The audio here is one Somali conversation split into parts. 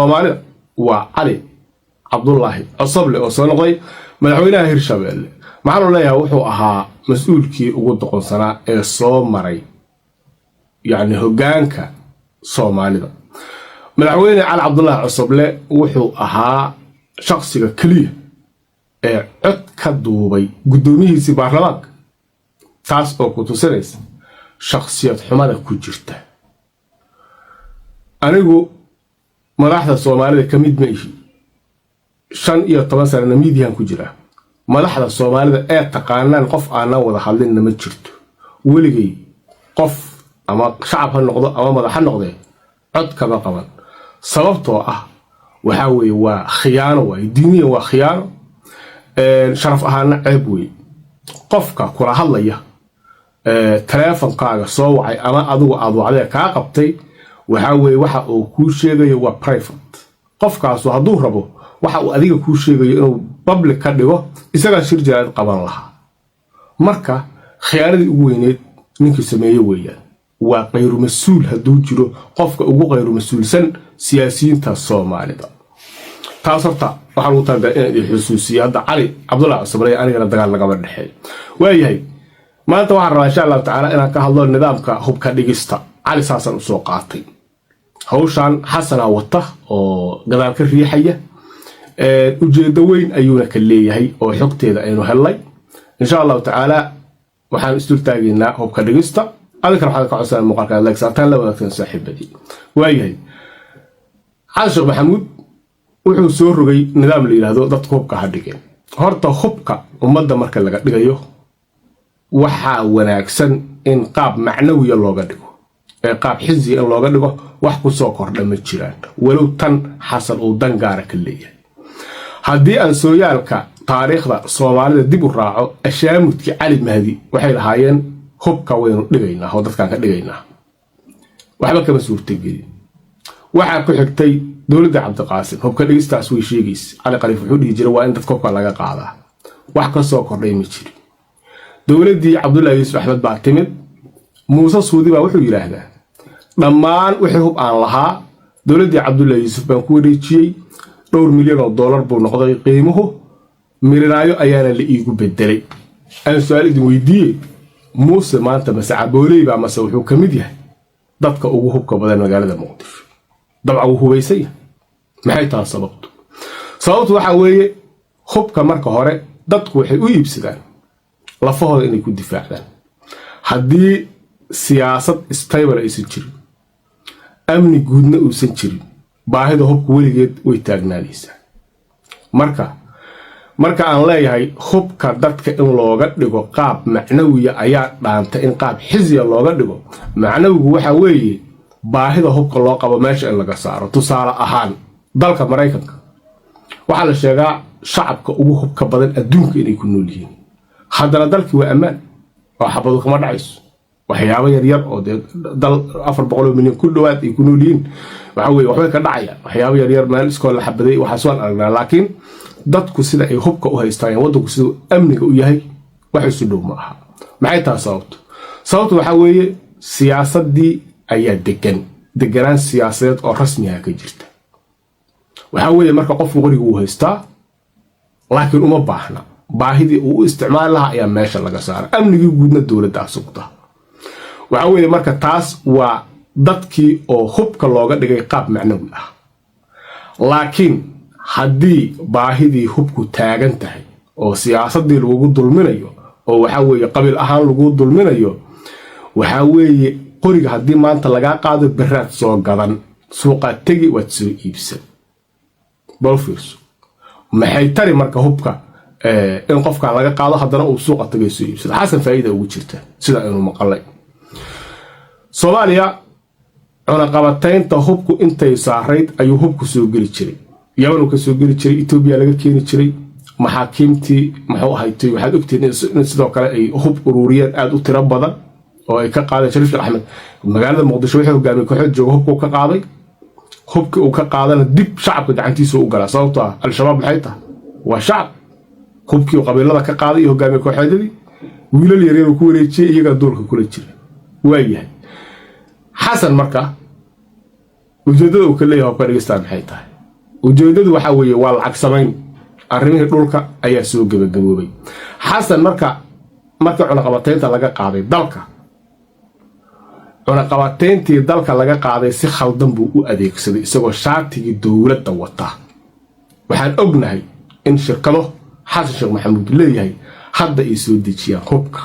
Soomaalida waa Cali Cabdulaahi Cosoble oo soo noqday madaxweynaha Hirshabelle. Maxaa loo leeyahay? Wuxuu ahaa mas-uulkii ugu doqonsanaa ee soo maray, yacni, hoggaanka Soomaalida. Madaxweyne Cali Cabdulaahi Cosoble wuxuu ahaa shaqsiga keliya ee cod ka duubay guddoomihiisii baarlamaanka, taas oo ku tusinaysa shakhsiyad xumada ku jirta. Anigu madaxda Soomaalida ka mid ma ihi. 15 sanana miidiyahan ku jiraa. Madaxda Soomaalida ee taqaanaan qof aanan wada hadlinna ma jirto. Weligay qof, ama shacab ha noqdo ama madax ha noqdee, cod kama qaban, sababtoo ah waxaa weeye waa khiyaano waaye. Diiniyan waa khiyaano, sharaf ahaana ceeb weeye. Qofka kula hadlaya, taleefonkaaga soo wacay ama adigu aad wacdee kaa qabtay, waxaa weeye waxa uu kuu sheegayo waa private. Qofkaasu hadduu rabo waxa uu adiga kuu sheegayo inuu public ka dhigo, isagaa shir jaraa'id qaban lahaa. Marka khiyaanadii ugu weyneed ninkii sameeye weeyaan. Waa khayru mas-uul hadduu jiro qofka ugu khayru mas-uulsan siyaasiyiinta Soomaalida. Taas horta waxaa lagu talagalay inaan idin xusuusiyo. Hadda Cali Cabdullahi Cosoble anigana dagaal nagama dhexeeyo. Waayahay, maanta waxaan rabaa, insha Allahu tacaala, inaan ka hadlo nidaamka hubka dhigista. Cali saasaan usoo qaatay. Hawshan Xasanaa wata oo gadaal ka riixaya, ujeeddo weyn ayuuna ka leeyahay oo xogteeda aynu hellay. Insha Allahu tacaala waxaan isdultaagaynaa hubka dhigista. Adinkana waxaan ka codsanaa muuqaalka like saartaan, la wadaagtaan saaxiibadii. Waayahay, Xasan Sheekh Maxamuud wuxuu soo rogay nidaam la yidhaahdo dadka hubka ha dhigeen. Horta hubka ummadda marka laga dhigayo, waxaa wanaagsan in qaab macnawiya looga dhigo ee qaab xisiya in looga dhigo wax ku soo kordha ma jiraan, walow tan Xasan uu dan gaara ka leeyahay. Haddii aan sooyaalka taariikhda Soomaalida dib u raaco, ashaamudkii Cali Mahdi waxay lahaayeen hubka waynu dhigaynaa oo dadkaan ka dhigaynaa. Waxba kama suurtagelin. Waxaa ku xigtay dowladda Cabdiqaasim. Hubka dhigistaas way sheegaysa. Cali Khaliif wuxuu dhihi jiray waa in dadka hubka laga qaadaa. Wax ka soo kordhay ma jirin. Dowladdii Cabdullaahi Yuusuf Axmed baa timid. Muuse Suudi baa wuxuu yidhaahdaa dhammaan wixii hub aan lahaa dowladdii Cabdullaahi Yuusuf baan ku wareejiyey. Dhowr milyan oo doolar buu noqday qiimuhu, mirinaayo ayaana la iigu bedelay. Aan su-aal idin weydiiye: Muuse maanta mase cabooley baa mase wuxuu ka mid yahay dadka ugu hubka badan magaalada Muqdisho? Dabcan wuu hubaysan yahay. Maxay taha sababtu? Sababtu waxaa weeye, hubka marka hore dadku waxay u iibsadaan lafahooda inay ku difaacdaan. Haddii siyaasad stable aysan jirin, amni guudna uusan jirin, baahida hubka weligeed way taagnaanaysaa. Marka aan leeyahay hubka dadka in looga dhigo qaab macnawiya ayaa dhaanta in qaab xisiya looga dhigo, macnawigu waxa weeye baahida hubka loo qabo meesha in laga saaro. Tusaale ahaan, dalka Maraykanka waxaa la sheegaa shacabka ugu hubka badan adduunka inay ku nool yihiin. Haddana dalkii waa ammaan oo xabadu kama dhacayso. Waxyaabo yaryar oo dee dal 400 milyan ku dhowaad ay ku nool yihiin, waxa weye waxbay ka dhacayaan, waxyaabo yaryar, meel iskoo la xabaday, waxaas waan aragnaa. Laakiin dadku sida ay hubka u haystaan, waddanku siduu amniga u yahay, wax isu dhow ma aha. Maxay taha sababtu? Sababtu waxaa weeye siyaasaddii ayaa degan, deganaan siyaasadeed oo rasmiha ka jirta. Waxaa weeye marka qofku qoriga uu haystaa, laakiin uma baahna. Baahidii uu u isticmaali lahaa ayaa meesha laga saara. Amnigii guudna dowladdaa sugta. Waxaa weeye marka taas waa dadkii oo hubka looga dhigay qaab macnawi ah. Laakiin haddii baahidii hubku taagan tahay oo siyaasaddii lagugu dulminayo, oo waxaa weeye qabiil ahaan lagu dulminayo, waxaa weeye qoriga haddii maanta lagaa qaado, beraad soo gadan, suuqaad tegi, waad soo iibsan. Bal fiirso, maxay tari marka hubka in qofkan laga qaado, haddana uu suuqa tagay, soo iibsado? Xasan faa'iida ugu jirta sida aynu maqalay. Soomaaliya cunaqabataynta hubku intay saarayd ayuu hubku soo geli jiray. Yaman uu ka soo geli jiray, Etoobiya laga keeni jiray. Maxaakiimtii muxuu ahaytay, waxaad ogtihiin in sidoo kale ay hub ururiyeen aada u tiro badan oo ay ka qaadeen Shariif Sheekh Axmed magaalada Muqdisho. Wuxuu hogaamiyey kooxood jooga, hubkuu ka qaaday. Hubkii uu ka qaadana dib shacabka gacantiisa u galaa, sababtoo ah Al-Shabaab maxay tahay? Waa shacab. Hubkii uu qabiilada ka qaaday iyo hogaamiye kooxeedyadii wiilal yaryar uu ku wareejiyey, iyagaa duurka kula jira. Waayahay, Xasan marka ujeeddada uu ka leeyahay hubka dhigistaa maxay tahay? Ujeeddadu waxaa weeye waa lacag samayn. Arrimihii dhulka ayaa soo gebagaboobay. Xasan marka, markii cunaqabataynta laga qaaday dalka, cunaqabatayntii dalka laga qaaday si khaldan buu u adeegsaday, isagoo shaatigii dowladda wata. Waxaan ognahay in shirkado Xasan Sheekh Maxamuud leeyahay hadda ay soo dejiyaan hubka.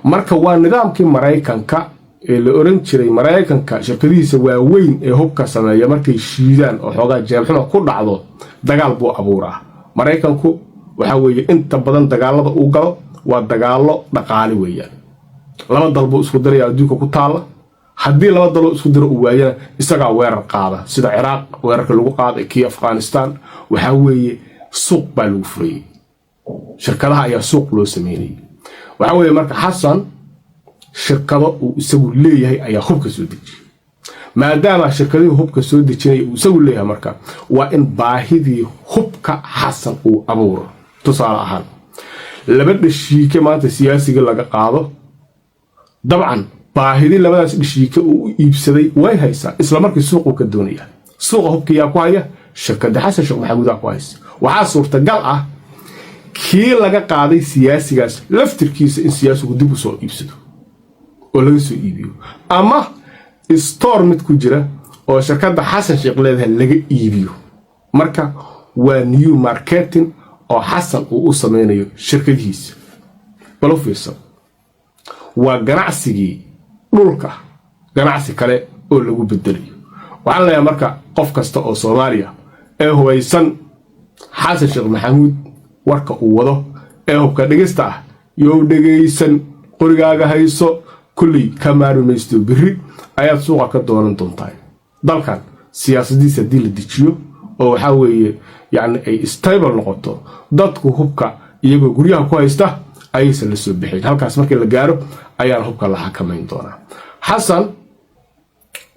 Marka waa nidaamkii Maraykanka ee la oran jiray. Maraykanka shirkadihiisa waaweyn ee hubka sameeya markay shiidaan oo xoogaa jeebxuma ku dhacdo, dagaal buu abuuraa. Maraykanku waxaa weeye inta badan dagaalada uu galo waa dagaallo dhaqaale weeyaan. Laba dal buu isku diraya adduunka ku taalla. Haddii laba daloo isku diro uu waayana, isagaa weerar qaada, sida Ciraaq weerarka lagu qaaday, kii Afghanistan. Waxaa weeye suuq baa lagu furayey, shirkadaha ayaa suuq loo sameynayay. Waxaa weeye marka Xasan shirkado uu isagu leeyahay ayaa hubka soo dejiyay. Maadaama shirkadihii hubka soo dejinaya uu isagu leeyahay, marka waa in baahidii hubka Xasan uu abuuro. Tusaale ahaan, laba dhashiike maanta siyaasigii laga qaado, dabcan baahidii labadaas dhashiike uu u iibsaday way haysaa. Isla markii suuquu ka doonaya, suuqa hubkayaa ku haya? Shirkadda Xasan Sheekh Maxamuudaa ku haysa. Waxaa suurtagal ah kii laga qaaday siyaasigaas laftirkiisa in siyaasigu dib u soo iibsado oo laga soo iibiyo, ama store mid ku jira oo shirkadda Xasan Sheekh leedahay laga iibiyo. Marka waa new marketing oo Xasan uu u sameynayo shirkadihiisa. Bal u fiirsan, waa ganacsigii dhulka ganacsi kale oo lagu bedelayo. Waxaan leeyahay marka qof kasta oo Soomaaliya ee hubaysan, Xasan Sheekh Maxamuud warka uu wado ee hubka dhigista ah yow dhegaysan. Qorigaaga hayso, kulley ka maarmi maysto, berri ayaad suuqa ka doonan doontaa. Dalkan siyaasadiisa haddii la dejiyo oo waxaa weeye yacni ay stable noqoto, dadku hubka iyagoo guryaha ku haysta ayaysan la soo bixin. Halkaas markii la gaaro ayaan hubka la xakamayn doonaa. Xasan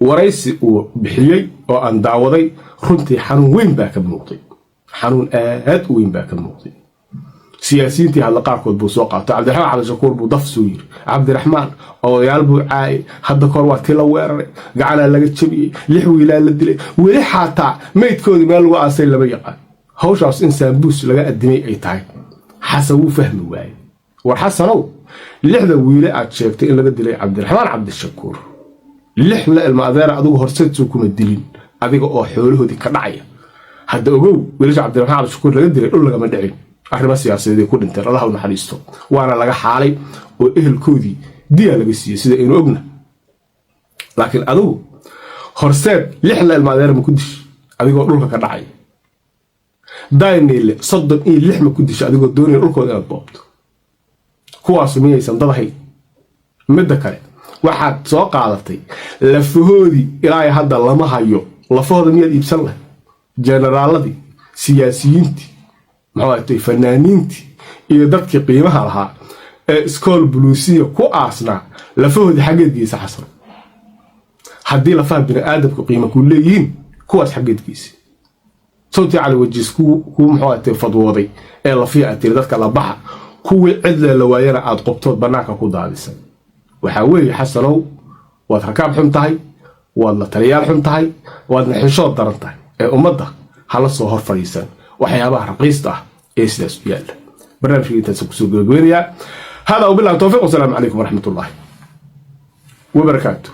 waraysi uu bixiyey oo aan daawaday, runtii xanuun weyn baa ka muuqday, xanuun aad u weyn baa ka muuqday. Siyaasiyiintii hadla qaarkood buu soo qaatay. Cabdiraxmaan Cabdishakuur buu daf soo yiri. Cabdiraxmaan odayaal buu caayay. Hadda kahor waa tii la weeraray, gacanaa laga jabiyey, lix wiilaa la dilay, weli xataa meydkoodii meel lagu aasay lama yaqaan. Hawshaas in saambuus laga adimay ay tahay Xasan wuu fahmi waayey. War Xasanow, lixda wiile aad sheegtay in laga dilay Cabdiraxmaan Cabdishakuur, lixda ilma adeera adigu horseedsuu kuma dilin, adiga oo xoolahoodii ka dhacaya. Hadda ogow, wiilasha Cabdiraxmaan Cabdishakuur laga dilay dhul lagama dhicin, arrimo siyaasadeed ku dhinteen, Allah u naxariisto, waana laga xaalay oo ehelkoodii diya laga siiyey, sida aynu ogna. Laakiin adigu Horseed lixda ilma adeera ma ku dish adigoo dhulka ka dhacaya? Dayniile 36 ma ku disha adigoo doonaya dhulkooda inaad boobto? Kuwaasu miyaysan dad ahayn? Midda kale, waxaad soo qaadatay lafahoodii ilaa hadda lama hayo. Lafahooda miyaad iibsan lahay? Generaaladii, siyaasiyiintii, muxuu ahatay, fanaaniintii iyo dadkii qiimaha lahaa ee Iskool Buluusiya ku aasnaa, lafahoodii xaggeed geysa, Xasan? Haddii lafaha bini aadamku qiimo ku leeyihiin, kuwaas xaggeed geysa? Sawtii Cali Wajiis kuu muxuu ahatay fadwooday ee lafihii aad tiri dadka la baxa, kuwii cidle la waayana aad qobtood bannaanka ku daadisay. Waxaa weeye, Xasanow, waad rakaab xun tahay, waad la taliyaal xun tahay, waadna xishood daran tahay. Ee ummadda hala soo hor fadhiisan waxyaabaha raqiista ah ee sidaas u yaalla. Barnaamijka intaas kusoo gabagabeynayaa. Hada wabillahi towfiiq, wasalaamu calaykum waraxmatullaahi wabarakaatu.